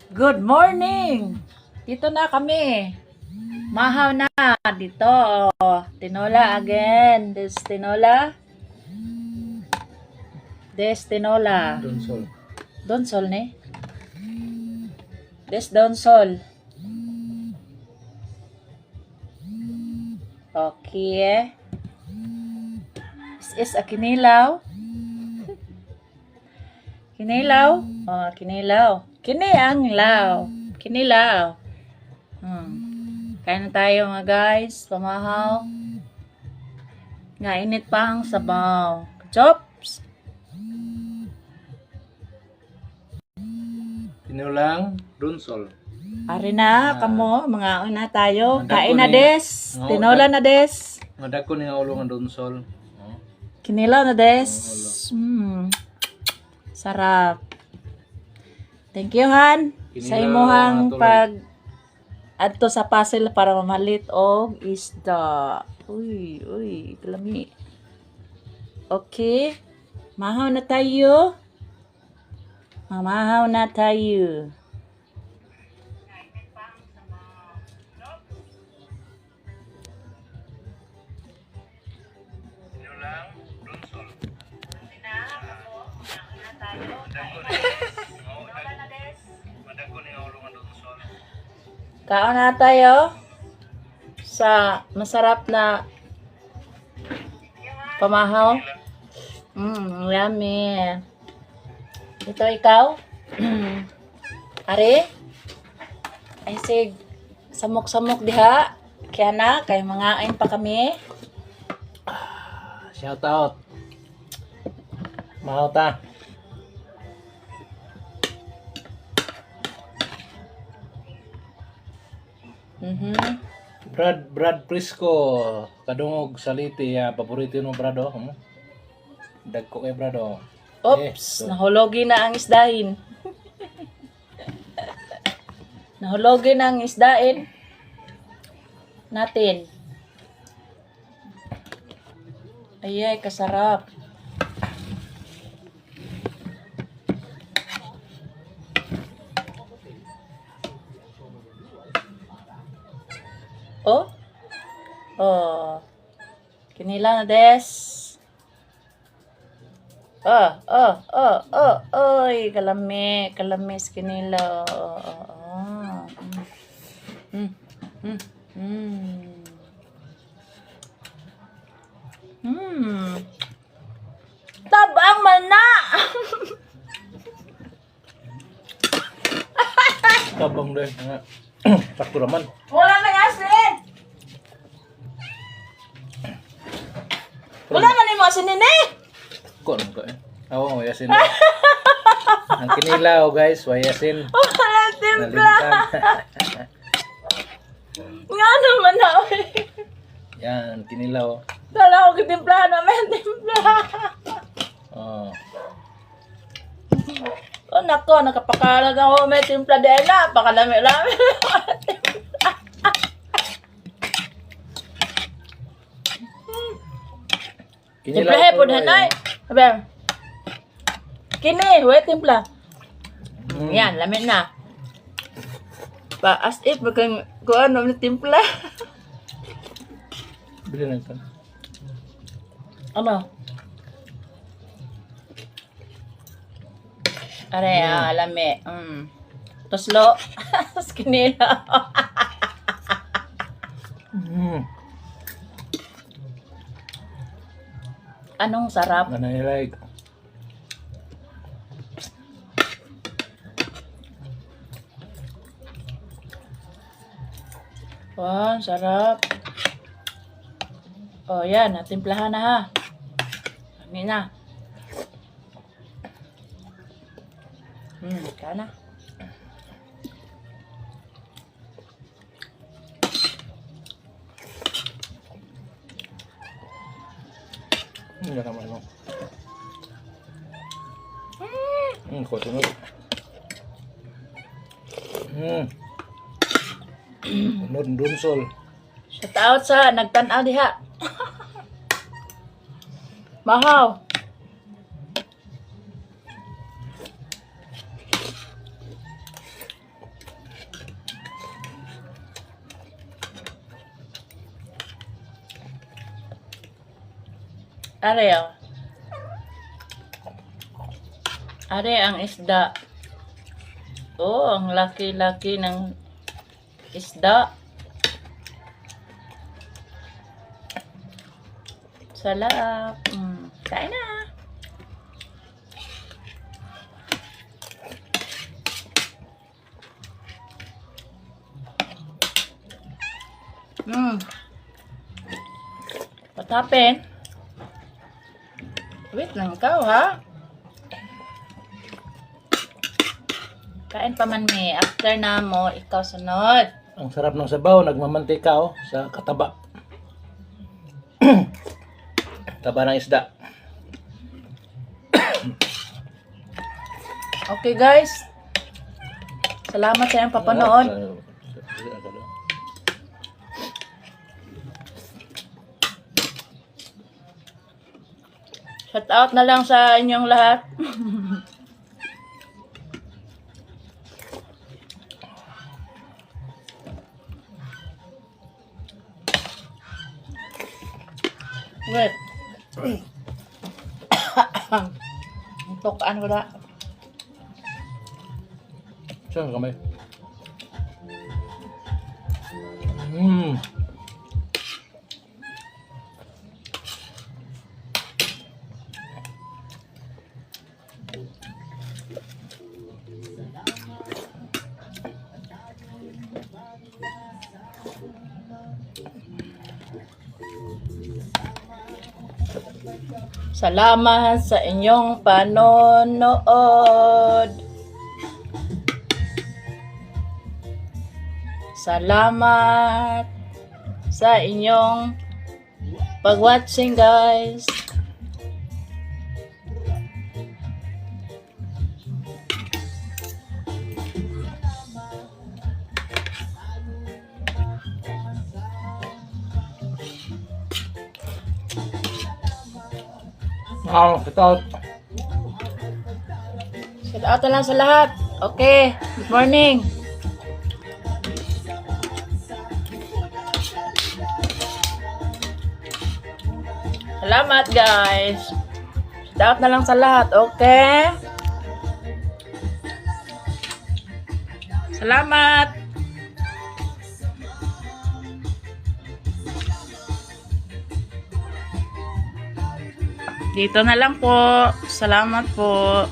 Good morning! Dito na kami. Mahaw na dito. Tinola again. This tinola. This tinola. Donsol. Donsol ne? This donsol. Okay. This is a kinilaw. Kinilaw? Oh, kinilaw. Kini ang law. Kinilaw. Kain na tayo, mga guys. Pamahaw. Nga init pa ang sabaw. Chops! Tinulang Donsol. Ari na, kamo, mga una tayo. Ang Kain dako na ni- des. Oo, Tinola na des. Nga dako ni nga ulo nga Donsol. Oh. Kinilaw na des. Sarap. Thank you, Han. Sa Kinilaw, imuhang mga tuloy. pag adto sa puzzle para mamalit og isda. Uy, uy, kalami. Okay. Mahaw na tayo. Mamahaw na tayo. Tinulang Donsol. Madako ni nga ulo nga Donsol. Kaon na tayo sa masarap na pamahaw. Yummy. Ito ikaw. Ari? Ay sig samok-samok diha. Kaya na, kay mangain pa kami. Shout out. Mahaw ta. Brad Brad Prisco kadungog saliti ya paborito mo Brad oh. Dagko kay Brad oh. Oops, nahulugi na ang isdain. Nahulugi na ang isdain natin. Ay, ay, kasarap. Oh? Oh. Kinila na des. Oh, oy, kalami, kalami sa kinila. Oh. Tabang man na! Tabang deh. Nga. Sakto raman. Wala nang asin! Wala man mo asin nini! Ko ano ko eh. Aw, wayasin. Ang kinilaw guys, wayasin. Wala timpla! Nalimtan. Nga naman na, oy. Yan, kinilaw. Kala ko kitimplahan namin, timpla. Oh. Oh, nako, nakapakalag ako. May timpla din na. Pakalami-lami. Kinilaw. Timplahe po tuloy, hanay. Sabi, kini, wait, timpla. Mm. Yan, lami na. Pa, as if, bakang, kung ano, may timpla. Bili na ito. Ano? Are, ah, lami. Tuslo. Tapos kinilaw. Anong sarap? Ano you like? Wow, sarap. Oh, yan. Natimplahan na ha. Lami na. Ka na. Hindi naman mo. Ko sunod. Sunod dunsol. Shout out sa nagtanaw diha. Mahaw. Are oh. Are ang isda. Oh, ang laki-laki ng isda. Salap. Kain na. What happened? Wait lang ikaw, ha? Kain pa man mi. After na mo, ikaw sunod. Ang sarap ng sabaw, nagmamantika oh, sa kataba. Taba ng isda. Okay, guys. Salamat sa iyong papanood. Shout out na lang sa inyong lahat. Wait. Tukaan ko na. Saan kamay? Salamat sa inyong panonood. Salamat sa inyong pag-watching, guys. Wow, shout out. Shout out na lang sa lahat. Okay, good morning. Salamat, guys. Shout out na lang sa lahat, okay? Salamat. Dito na lang po. Salamat po.